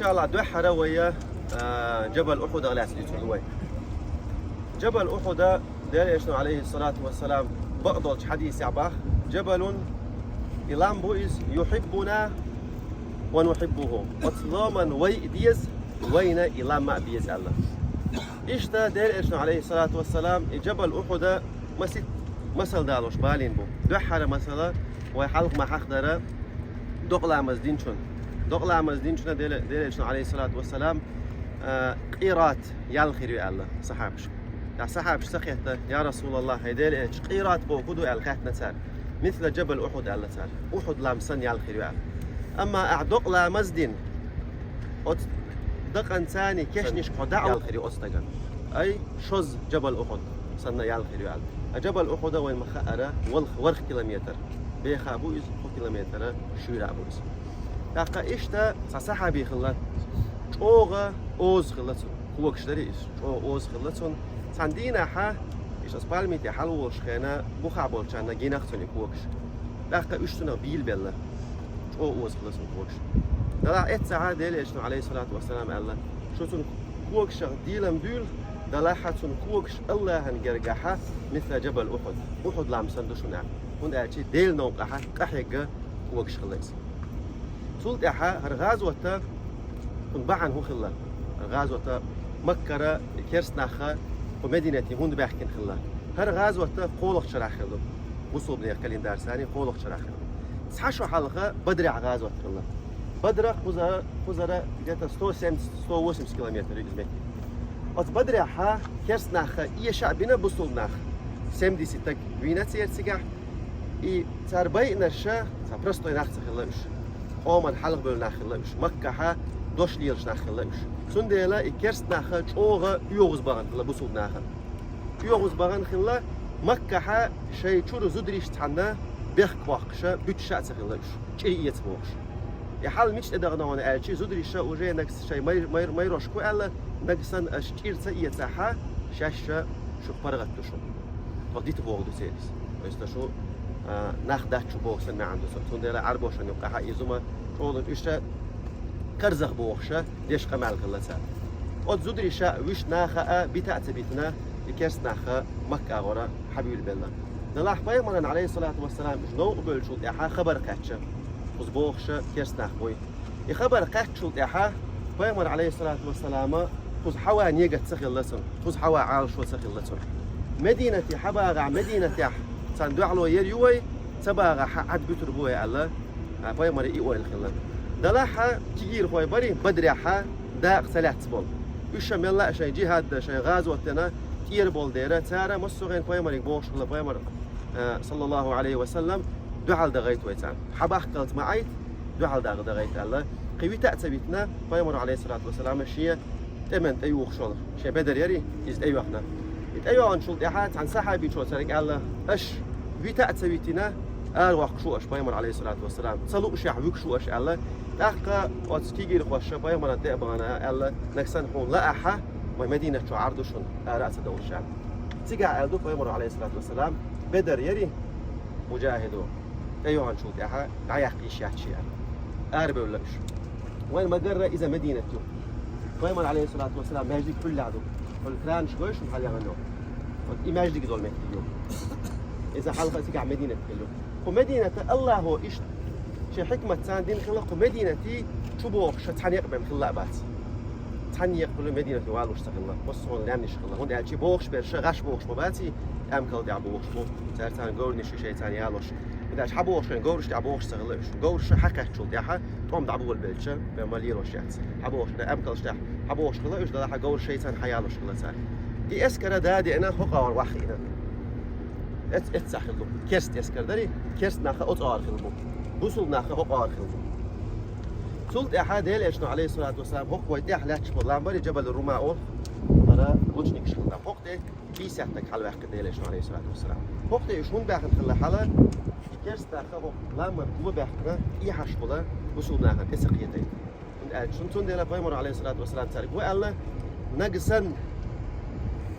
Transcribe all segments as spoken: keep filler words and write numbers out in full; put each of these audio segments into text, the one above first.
Иншаллахь, дуьххьара вай, а, Джабал Ухьудах лаьцна дийцар ду вай. Джабал Ухьуда Делан Элчано, Ӏалайхи ссалату вассалам, бакъдолчу хьадисехь боху: «Джабалун, и лам бу иза, юхьиббуна ва нухьиббуху». Оцу ламан вай а деза, вайна и лам а беза аьлла. Иштта Делан Элчано, Ӏалайхи ссалату вассалам, и Джабал Ухьуда масит-, масал далош балийна бу. Дуьххьара масала вай хьалха ма хьахдара докъа ламаз динчун. Докъа ламаз динчунна Делан, Делан Элчано, Ӏалайхи ссалату вассалам, а, къират ял хир ю аьлла сахьабаш. Ткъа сахьабаш ца хетта: «Я Расулаллахь, хӀай Делан Элча, къират бохург хӀун ду?» аьлла хаьттина цара. «Мисла Джабал Ухьуд», аьлла цара. Ухьуд лам санна ял хир ю аьлла. Амма ахь докъа ламаз дина, оцу дакъанца кешнашка хьо дӀа ял хир ю оцу стагана. Ай, шозза Джабал Ухьуд санна ял хир ю аьлла. А Джабал Ухьуда вайна ма-хаъара, валх-, ворхӀ километр беха бу иза, кхо километр шуьйра бу иза. ТӀаккха иштта цхьа сахьаби хилла, чӀогӀа оза хилла цуьнан, когаш дарий иза, чӀогӀа оза хилла цуьнан. Цхьана дийнахьа, иштта оцу пальми тӀе хьалаволуш хенахь, бухахь болчарна гинарх цунна и когаш. ТӀаккха уьш цунах бийлабелла. ЧӀогӀа оза хилла цуьнан когаш. Делахь эццахьа Делан Элчано, Ӏалайхи ссалату вассалам, аьлла: «Шу цуьнан когашах дийлам дуьйла, делахь цуьнан когаш АллахӀан гергахьа мисла Джабал Ухьуд, Ухьуд лам санна ду шуна», аьлла. ХӀунда аьлча Делан новкъахьа къахьегна когаш хилла иза. Цул тӀаьхьа хӀара гӀазота кхунна бахьана хӀун хилла? ГӀазота Маккара керста нах кху Мединате хӀунда баьхкина хилла? ХӀара гӀазота кхоалгӀачу шарахь хилла. Бусулбанех календарца кхоалгӀачу шарахь хилла. Цхьа шо хьалха Бадрехь гӀазот хилла. Бадра кхузара, кхузара где-то сто семьдесят, сто восемьдесят километр ю иза Мекке. Оцу Бадрехьа керста нах эша а бина бусулба нах. Семьдесят стаг вийна церан цигахь. И цара байинарш цхьа простой нах ца хилла уьш. Къоман хьалхабевлла нах хилла уьш. Маккахьа дош лелаш нах хилла уьш. Цундела и керста нах чӀогӀа оьгӀаз бахана хилла бусулба нахана. ОьгӀаз бахана хилла, Маккахьа шайн чуьра зударий цхьаьна бехк боккхуш, буьтуш а ца хилла уьш, чӀир эца бохуш. И хьал мича тӀедахана хьуна аьлча, зударий уже нагахь шайн май-, май-, майрошка аьлла, нагахь санна аша чӀир ца эцахьа, шаьш шух паргӀат ду шуна. Тхо дита бохург ду церан иза. То есть шу, а, нах дац шу боху санна маьӀна ду со. Цундела Ӏарбошна юккъехьа иза хӀума чӀогӀа уьш карзах бохуш, деш къамел хилла цара. Оцу зударий ша вуьш наха а бита а ца битина, и керста нах Макка агӀора хьабуьйлабелла. Делахь пайхамаран, Ӏалайхи ссалату вассалам, уьш новкъа бевллачул тӀаьхьа хабар кхаьчна, кхуза бохуш керста нах буй. И хабар кхаьчначул тӀаьхьа пайхамар, Ӏалайхи ссалату вассалама, кхуза хьаван негат ца хилла цуьнан, кхуза хьаван Ӏалашо ца хилла цуьнан. Мединате хьабагӀахь, Мединатехь царна дуьхьало яр ю вай, ца багӀахь Ӏад буьтур бу вай аьлла, а, пайхамаран и ойла хилла. Делахь кегийрхой барий Бадрехьа дакъа ца лаьцна болу. Уьш ша мелла а шайн жихӀад дан, шайн гӀазот дина тӀера болу дела, цара массо а гӀен пайхамариг бохуш хилла, пайхамар, а, саллаллаху Ӏалайхи ва саллам, дуьхьал дагӀайта вай царна. Хьабахккалц ма Ӏайта, дуьхьал дагӀа дагӀайта аьлла. Кхин вита а ца витина, пайхамар, Ӏалайхи ссалату вассалам, шен тӀеман тӀеюхуш волу, шен бедар ярий, иза тӀеюьхна. И тӀейогӀучул тӀаьхьа цхьана сахьабичо цаьрга аьлла: «Аша вита а ца витина, аравоккхуш ву аша пайхамар, Ӏалайхи ссалату вассалам, ца луушехь вуьгуш ву аша», аьлла. ТӀаккха оцу кегийрхоша пайхамарна тӀе а бахана аьлла: «Нагахь санна хьуна лаахьа, вай Мединат чу Ӏар ду шуна, ара а ца довлуш», аьлла. Цигахь аьлла ду пайхамаро, Ӏалайхи ссалату вассалам: «Бедар ярий, мужахӀидо, тӀейогӀучул тӀаьхьа дӀаяккха йиш яц шен», аьлла. Арабевлла уьш. Вайн ма-гарра иза Мединат ю. Пайхамар, Ӏалайхи ссалату вассалам, маьждиг хӀуллехь ду. Хьуна кранаш гой шуна хьалаьхна йолу? Вот и маьждиг долу меттиг ю. Иза хьалха цигахь Мединат хилла ю. Кху Медината АллахӀо иштта шен хьикмат царна дина хилла, кху Мединате чу бохуш цхьа некъ бен хилла а бац. Цхьа некъ хилла Мединате валуш ца хилла, массо а лаьмнаш хилла. ХӀунда аьлча бохуш берш гӀаш бохуш ма баций, тӀамкал тӀехь бохуш бу. Цара царна говрнаш ю шайн царна ялош. ХӀунда аьлча хьабохуш шайн говраш тӀехь бохуш ца хилла уьш. Говраш хьакхаьчначул тӀаьхьа тӀом дӀаболабелча, бен ма лелош яц. Хьабохуш, тӀамкалш тӀехь хьабохуш хилла уьш, делахь хьан говраш шайн царна хьаялош хилла цара. И эскара да а деана, хӀокху агӀор ваххиъна. Эц-, эццахь хилла бу. Керста эскар дарий, керста нах оцу агӀор хилла бу. Бусулба нах хӀокху агӀор хилла бу. Цул тӀаьхьа Делан Элчано, Ӏалайхи ссалату вассалам, хӀокху вай тӀехь лаьтташ болу лам барий, Джабал Рума олу, хӀара лучникаш хилла. ХӀокху тӀе пятьдесят стаг хьалаваьккхина Делан Элчано, Ӏалайхи ссалату вассалам. ХӀокху тӀе уьш хӀунда баьхна хилла хьала, и керста нах хӀокху ламан гула баьхкина, тӀехьаш хула бусулба нахана тӀе ца кхетайта. ХӀунда аьлча цундела пайхамаро, Ӏалайхи ссалату вассалам, цаьрга ву аьлла: «Нагахь санна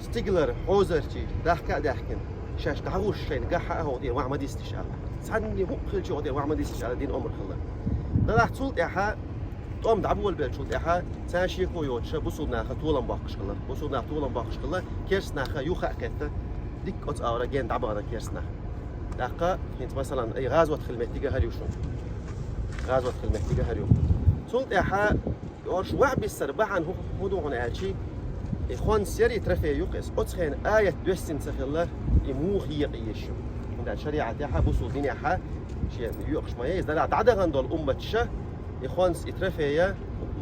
стигалара хьозарчий дахка а даьхкина, шаьш дӀагӀуш шайна гахь а хӀокху тӀера ваха ма дисташ», аьлла. Цхьанне хӀуъа хилча хӀокху тӀера ваха ма дисташ аьлла, дина омра хилла. Делахь цул тӀаьхьа ТӀом дӀаболабелчул тӀаьхьа цхьа шеко йоцуша бусулба наха толам боккхуш хилла. Бусулба наха толам боккхуш хилла, керста наха юха а кхетта, дикка оцу агӀора ген дӀабахана керста нах. ТӀаккха, хӀинца, масалан, и гӀазот хила меттиг а хӀара ю шуна. ГӀазот хила меттиг а хӀара ю. Цул тӀаьхьа ош ваӀ биссар бахьана хӀу-, хӀун ду хьуна аьлчи, и хонс яри трофей юкъа иза. Оцу хенахь аят доьссина ца хилла, и муха екъа езаш ю. ХӀунда шариӀатехьа, бусулба динехьа, шен йоькъуш ма яй, иза дӀадахана долу умматаша, и хонс, и трофея,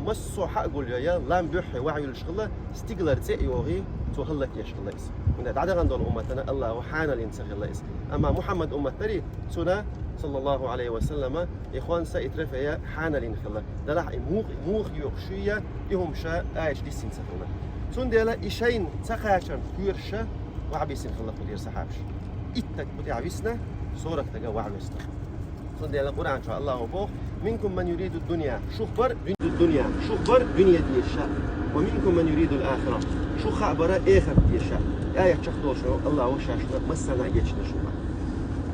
массо а хьа а гулъяй, лам буьххье ваӀ юьллуш хилла, стигалара цӀе а йогӀий, цо хӀаллакъеш хилла иза. ХӀунда дӀадахана долу умматана Аллахо хьанал йина ца хилла иза. Амма Мухьаммад уммат дарий, цуьнан, саллаллаху Ӏалайхи ва саллама, и хонса, и трофея хьанал йина хилла. Делахь и муха, муха йоькъуш ю я, и хӀума ша аьлча диссина ца хилла. Цундела и шайна ца кхачарна кхоьруша ваӀ биссина хилла кху тӀера сахьабаш. Итт стаг кху тӀехь висна, сорок стага ваӀ висна. Цундела Къуръан чохь Аллахо боху: «Минкум ман юриду дунья». Шух бар дун-, дунья. Шух бар дуьне дезаш. «Ва минкум ман юридул ахира». Шух хаа бара эхарт дезаш. Аят чекхдолуш Аллахо шаьшна массарна а гечдина шух.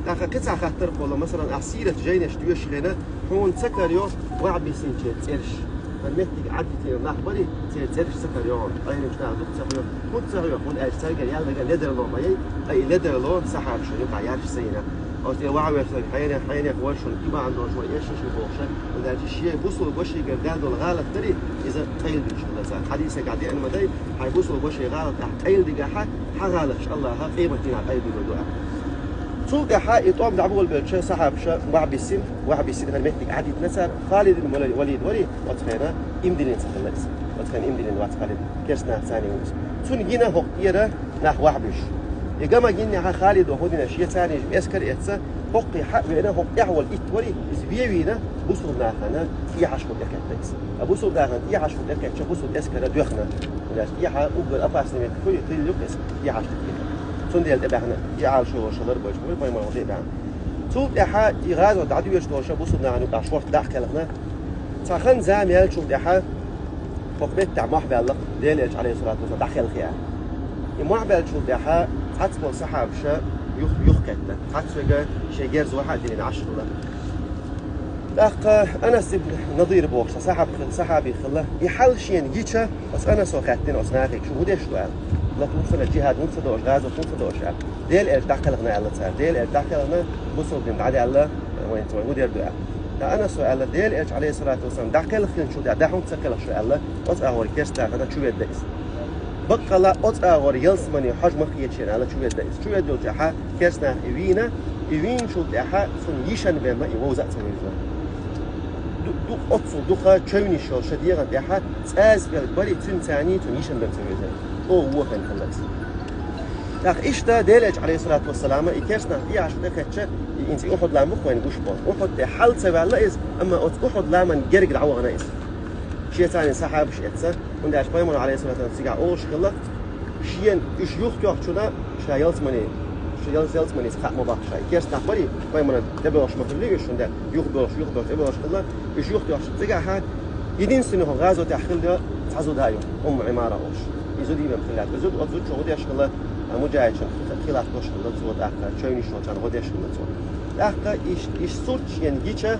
ТӀаккха кхин цхьа хаттар кхолла, масалан, ахь сират жайнаш доьшуш хенахь, хьуна ца карайо ваӀ биссинчеран цӀераш. Хан меттиг Ӏадитина нах барий, церан цӀераш ца карайо хьуна. Къайрин чу нах дукха ца хьоьху. ХӀунда ца хьоьху? ХӀунда аьлча цаьргара яьлларг ледарло ма яй, ткъа и ледарло сахьабаша юкъахь яьржаш ца йина. Оцу тӀе ваӀ вешнарг хьенех, хьенех вара шуна, и бахьана долуш вай эшшаш ву бохуша, хӀунда аьлча шен бусулба вашигара даьлла долу гӀалат дарий, иза къайладуьтуш хилла цара. Хьадисехь деана ма дай, хьайн бусулба ваше гӀалат ахь къайладигахьа, хьан гӀалаташ Аллаха къематдийнахь къайладуьйлур ду ахь. Цул тӀаьхьа и тӀом дӀаболабелча сахьабаша ваӀ биссина, ваӀ биссина хӀара меттиг Ӏадитина цара, Халид ибн Вали-, Валид варий, оцу хенахь иман диллина ца хилла иза. Оцу хенахь иман диллина вац Халид, керста нах царний ву иза. Цунна гина хӀокху тӀера нах ваӀ буьйш. И гама гиннехьа Халидо хӀун дина, шен царнийчу эскар а эцна, хӀокхе хьа а веана, хӀокху тӀехь волу итт варий, иза вен а вийна, бусулба нахана тӀехьашха хӀу тӀекхетта иза. А бусулба нахана тӀехьашха хӀу тӀекхетча, бусулба эскара доьхна. ХӀунда аьлча тӀехьа уггар опасный метте хуьлу, хилла юкъа иза, тӀехьашха хӀу тӀекхетта. Цундела тӀебаьхна, и Ӏалашо йолуш хилар бойчу, вай пайхамар ву тӀебаьхна. Цул тӀаьхьа и гӀазот дӀадоьдуш долуша бусулба нахана юкъахь шорта дӀа а кхелхина, цхьа хан зама яьллачул тӀаьхьа хӀокху меттехь мохь баьлла Делан Элча, Ӏалайхиссалату вассалам, дӀакхелхи аьлла. И мохь баьллачул тӀаьхьа цхьацца болу сахьабаша юх-, юхакхетта, цхьацца верг шен герз вахьа а диллина Ӏаш хилла. ТӀаккха Анас ибн Надир бохуш цхьа сахьаб хилла, сахьаби хилла. И хьал шена гича, оцу Анасо хаьттина оцу нахе, шу хӀун деш ду аьлла. Лата хӀунда ца, джихад хӀунда ца дохуш, гӀазот хӀунда ца дохуш аьлла. Делан Элча дӀакхелхина аьлла цара. Делан Элча дӀакхелхина, бусулба дин дӀадаьлла, вайн, вайн хӀун дер ду аьлла. Ткъа Анасо аьлла, Делан Элча, Ӏалайхиссалату вассалам, дӀакхелхинчул тӀаьхьа дӀа хӀунда ца кхелха шу аьлла, оцу агӀор керста нахана чу ведда иза. Баккъала оцу агӀор ялсамане хьожа ма хеташ аьлла, чу ведда иза. Чу веддачул тӀаьхьа керста нах и вийна, и вийначул тӀаьхьа цунна йишан бен ма и вовза а ца вевзина. Ду-, ду-, оццул дукха чевнаш йолу ша дегӀан тӀаьхьа цӀаза пӀелг барий, цуьнан царний цунна йишан бен ца вевзина. ЧӀогӀа вохийна хилла иза. ТӀаккха иштта Делан Элча, Ӏалайхиссалату вассалама, и керста нах тӀехьашха тӀекхетча, и хӀинца и Ухьуд-лам бу-кх вайна гуш болу. Ухьуд тӀе хьал ца ваьлла иза, амма оцу Ухьуд-ламан гергга дӀавахана иза. Шен царний сахьабаш эцна, хӀунда аьлча пайхамар, Ӏалайхиссалату вассалам, цигахь олуш хилла, шена уьш юхатоьхначунна ша ялсамане, ша ял-, ялсаманица кхаъ ма баккха ша. И керста нах барий, пайхамарна тӀебоьлхуш ма хилли уьш, хӀунда аьлча юхабоьлхуш, юхабоьлхуш, тӀебоьлхуш хилла, уьш юхатоьхначу цигахьа единственный хӀокху гӀазотехь хилла цхьа зуда а ю, Умму Ӏимара олуш. И зуда йийна хилла. И зуда, оцу зудчо гӀо деш хилла, а, муджахӀидашна хи-, хилаф долуш хилла цо, тӀаккха чевнаш йолчарна гӀо деш хилла цо. ТӀаккха и ш-, и сурт шена гича,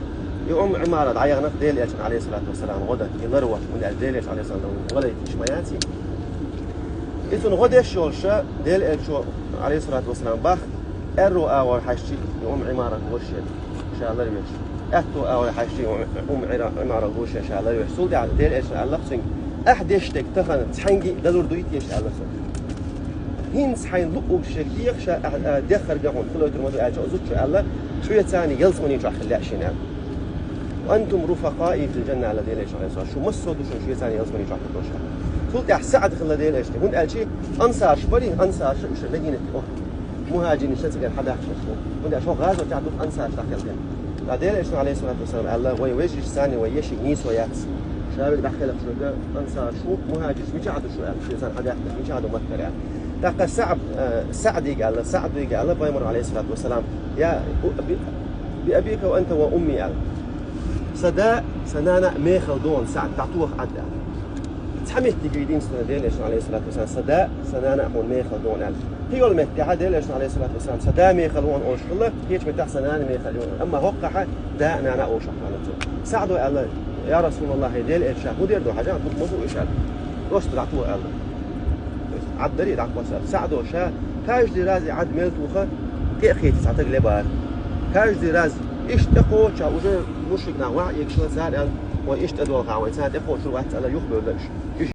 и Умму Ӏимара дӀаяхана Делан Элчанна, Ӏалайхиссалату вассалам, гӀо дан, и ларван, хӀунда аьлча Делан Элча, Ӏалайхиссалам, гӀо дайтина ма яц и. И цунна гӀо деш йолуша, Делан Элчо, Ӏалайхиссалату вассалам, бах, аьрру агӀор хьаьжчи и Умму Ӏимара гуш шена ша ларвеш. Аьтту агӀор хьаьжчи и Умму Ӏира-, Ӏимара гуш шена ша ларвеш. Цул тӀаьхьа Делан Элчано аьлла-кх цуьнга: «Ахь деш дерг тахана цхьаьнгге а далур дуй те?» — аьлла цо. «ХӀинца хьайна луъург шега деха ша, ахь, а, деххарга хьуна хилойтур ма ду», — аьлча, оцу зудчо аьлла: «Шуьца ялсамани чохь хила лаьа шена», — аьлла. «Ва антум руфакъаи фил джанна», — аьлла Делан Элчано, Ӏалайхиссалам. «Шу массо а ду шуна шуьца ялсамани чохь хила лаьа», — аьлла. Цул тӀаьхьа СаӀд хилла Делан Элча тӀе. ХӀунда аьлча ансарш барий, ансарш уьш Мединате, о, мухӀажирийн шайн цигара хьадаккхаш бу. ХӀунда аьлча хӀокху гӀазотехь дукха ансарш дӀакхелхина. Ткъа Делан Элчано, Ӏалайхиссалату вассалам, аьлла: «Вайн вежаршца, вайн ешига нийсо яц. Ша верг дӀакхелхаш верг ансарш ву, мухӀажирш мичахь ду шу?» — аьлла. «Шуьца хьадаьккхинарш мичахь ду Маккара?» — аьлла. ТӀаккха СаӀд, э, СаӀдига аьлла, СаӀдига аьлла пайхамаро, Ӏалайхиссалату вассалам: «Я, у-, би, би абика ва анта ва умми», — аьлла. «Сан да, сан нана а мехала ду хьуна, СаӀд, дӀатоха Ӏад», — аьлла. Цхьа меттиг вийдина цунна Делан Элчано, Ӏалайхиссалату вассалам, сан да, сан нана а хьуна мехала ду хьуна аьлла. Кхин йолу меттехь Делан Элчано, Ӏалайхиссалату вассалам, сан да мехала ву хьуна олуш хилла, кхечу меттехь сан нана мехала ю хьуна. Амма хӀоккхахь да а, нана а вовшах вахана цо. СаӀдо аьлла: «Я Расулаллахь, Делан элча, хӀун дер ду хьажа, дукха ма бу уьш», аьлла. Просто дӀатоха аьлла. То есть Ӏад дарий дӀакхосса. СаӀдо ша, каждый раз и Ӏад мел тоха, тӀе а кхетий цхьа таг лебара. Каждый раз иштта тӀе кхоча, уже мушрик нах ваха эгаш хилла цара аьлла, вай иштта тӀе долха, вай царна тӀе кхочур вац аьлла, юхабевлла уьш. Уьш